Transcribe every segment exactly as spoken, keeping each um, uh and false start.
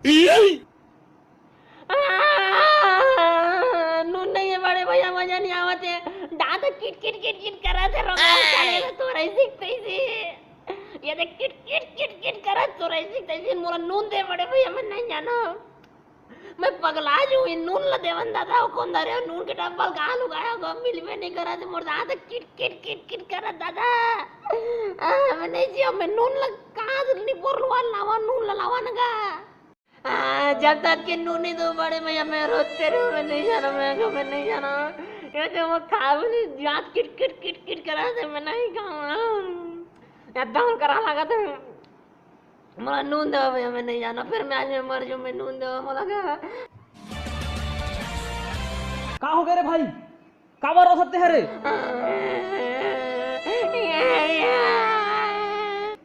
आ, नून नहीं है बड़े भैया, मजा नहीं आवत है। दांत किट किट किट किट करत है, रोका साले तो तोरा ही सीखते ही से। ये देख, किट किट किट किट करत तोरा ही सीखते ही से। मोला नून दे बड़े भैया, मैं नहीं जाना। मैं पगला जू, ये नून ला देवन दादा, वो कौन धरे नून के डब्बल कहाँ लुकाया गो, मिलबे नहीं करत है। मोर दांत किट किट किट किट करत दादा। आ, मैं नहीं जियो, मैं नून ला कहाँ से नहीं बोर लुआ लावा, नून ला लावा न गा। आ, जब तक के नून नहीं दो बड़े भैया, मैं रोते रहूं, मैं नहीं जाना, मैं, मैं नहीं जाना। ये तो वो खा भी नहीं, दांत किट किट किट किट करा से मैं नहीं खाऊंगा। एकदम करा लगा था। मोला नून दो भैया, मैं नहीं जाना, फिर मैं आज मैं मर जाऊं, मैं नून दो मोला का। का हो गए रे भाई? काबर रोथत ते हरे?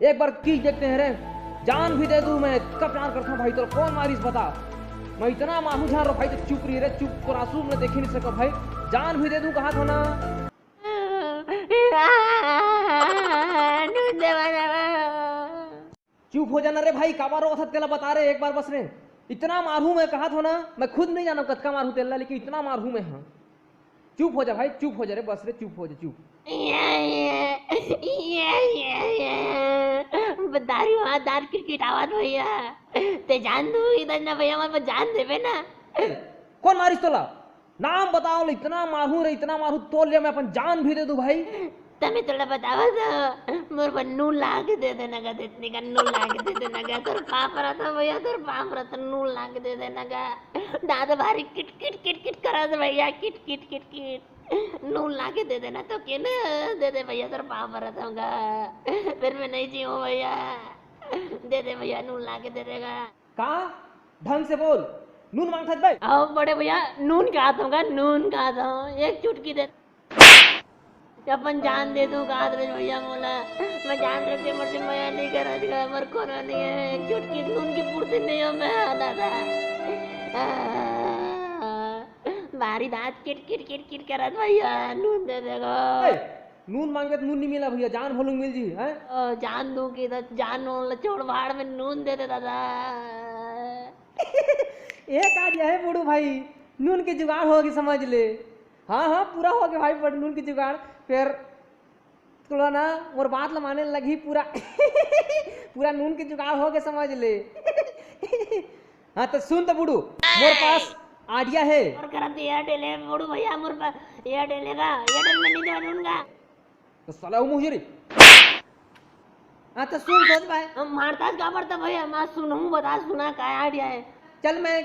एक बार किस देखते हैं रे, जान भी दे दूं मैं, इतना प्यार करता हूँ भाई, तो कौन मारिस बता? मैं इतना माहू झार रो भाई, तो चुप रही रे, चुप, तो आंसू मैं देख ही नहीं सको भाई, जान भी दे दूं कहा था ना। चुप हो जाना रे भाई, काबर रोवत हस तेला बता रे एक बार बस रे। इतना मारहूं मैं कहा था ना, मैं खुद नहीं जानव कतका मारहूं तेला, लेकिन इतना मारहूं मैं, हाँ। चुप हो जा भाई, चुप हो जा रे, बस रे, चुप हो जा, चुप। ये, ये, ये, ये, ये। दारू, हाँ, दारू किट किट आवत भैया। ते जान दू इधर ना भैया, मैं जान देबे ना। कौन मारिस तोला? नाम बताओ ले, इतना मारहूं रे, इतना मारहूं, तोर लिए मैं अपन जान भी दे दूं भाई। तमे तोला बतावा तो, मोर पर नून ला के दे देना गा, इतनी का नून ला के दे देना गा, तोर पाप रहता भैया, तोर पाप रहता, नून ला के दे देना गा। दादा भारी किट किट किट किट करा दे भैया, किट किट किट किट। नून ला के दे देना तो के ना दे दे भैया, तोर पाप रहता गा, फिर मैं नहीं जीऊं भैया, दे दे भैया, नून ला के दे देगा। का? ढंग से बोल, नून मांगथस बे? अहो बड़े भैया, नून खात हूँ का, नून खात हूँ, एक चुटकी दे। अपन जान दे तू खात रे भैया मोला, मैं जान रख के मर से मया नहीं कर, मोर कोनो नहीं है, एक चुटकी नून की पूर्ति नहीं हो मैं, हाँ दादा। आ, भारी दांत किट किट किट किट करत भैया, नून दे देगो। ए, नून मांगे तो नून नहीं मिला भैया, जान भलुंग मिल जी, हैं? ओ, जान दूं कि तो जान नून ला छोड़, भाड़ में नून दे दे दादा। एक आइडिया है बूढ़ू भाई, नून के जुगाड़ होगे समझ ले। हाँ, हाँ, पूरा होगे भाई, बट नून के जुगाड़। फिर थोड़ा ना मोर बात ला माने लगही पूरा। पूरा नून के जुगाड़ होगे समझ ले। हाँ, तो सुन तो बूढ़ू, मोर पास आइडिया है। मोर करा तो Airtel है बूढ़ू भैया, मोर पास Airtel है का, Airtel में नहीं दे नून का। तो साला वो मुझे रे। हाँ, तो सुन सोच भाई। हम मारता का पड़ता भैया, मैं सुनूं, बता, सुना का आइडिया है। चल, मैं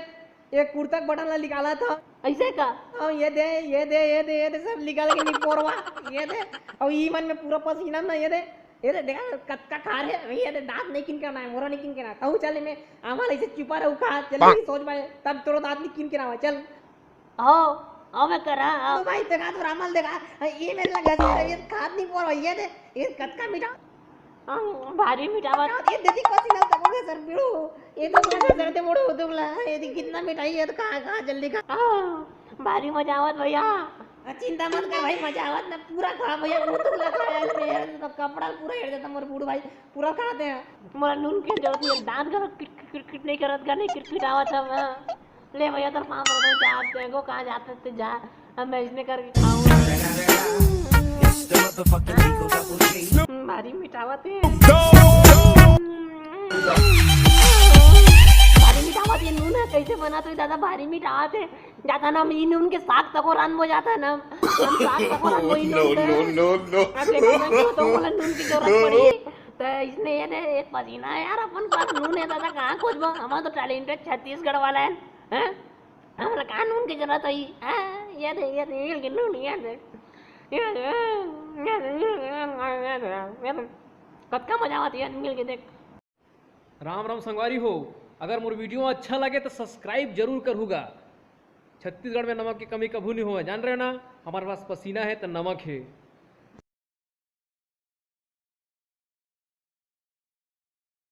एक कुर्ता के बटन ला निकाला था। ऐसे का? हाँ, ये दे, ये दे, ये दे, ये दे, सब निकाल के निपोरवा, ये दे। और ई मन में पूरा पसीना ना, ये दे, ये दे, देखा, कतका खार है, ये दे, दांत नहीं किन के ना है, मोरा नहीं किन के ना। कहूँ चल, मैं, आमा ला ऐसे चुपा रहू का, चल, पाक। सोच भाई, तब तोरो दांत नहीं किन के ना हुआ, चल। आओ, आओ मैं करा, आओ। तो भाई, देखा तो रामल देखा, ये मेरे लगा से, ये खात नहीं पोर, ये दे, ये कतका मीठा। हाँ, भारी मीठा बात। ये दे दी कौन सी ना तको सर पीड़ू, ये तो मेरे सर ते मोड़ो तुम ला, ये दी कितना मिठाई है, तो कहाँ, कहाँ जल्दी खा। आओ, भारी मजा आवत भैया। हाँ, चिंता मत कर भाई, मजा आवत ना, पूरा खा भैया, वो तो लगा है, तो कपड़ा पूरा हेड़ देता मोर बूढ़ू भाई, पूरा खा दे। मोला नून के जरूरत नहीं है, दांत गलत किट किट किट नहीं करत, गने किट किट आवत है। ले भैया, तोर पाँव पड़त हूँ, जा, तेरे को कहाँ जाते थे, जा। अब मैं इसने करके खाऊंगा। हम्म, भारी मिठावत है। भारी मिठावत है, नून है, कैसे बना तो दादा, भारी मिठावत है। जाता ना, हम ई नून के साग तको रांधबो जाता ना, हम साग तको रांधबो ई नून से। No, no, no, no। अब देखो, मैं क्यों तो बोला नून की जरूरत पड़ी। तो इसने ये दे, एक पसीना है यार, अपन पास नून है दादा, कहाँ खोजबो? हमारा तो talented छत्तीसगढ़ वाला है, हैं? हमरा का नून के जरूरत होई? हाँ, ये दे, ये दे, मिल के नून, ये दे। ये दे, ये दे, ये दे, ये दे, ये दे। कतका मजा आवत है यार, मिल के देख। राम राम संगवारी हो, अगर मोर video अच्छा लगे तो subscribe जरूर करहूगा। छत्तीसगढ़ में नमक की कमी कभू नहीं होवे, जान रहे हो ना, हमारे पास पसीना है तो नमक है।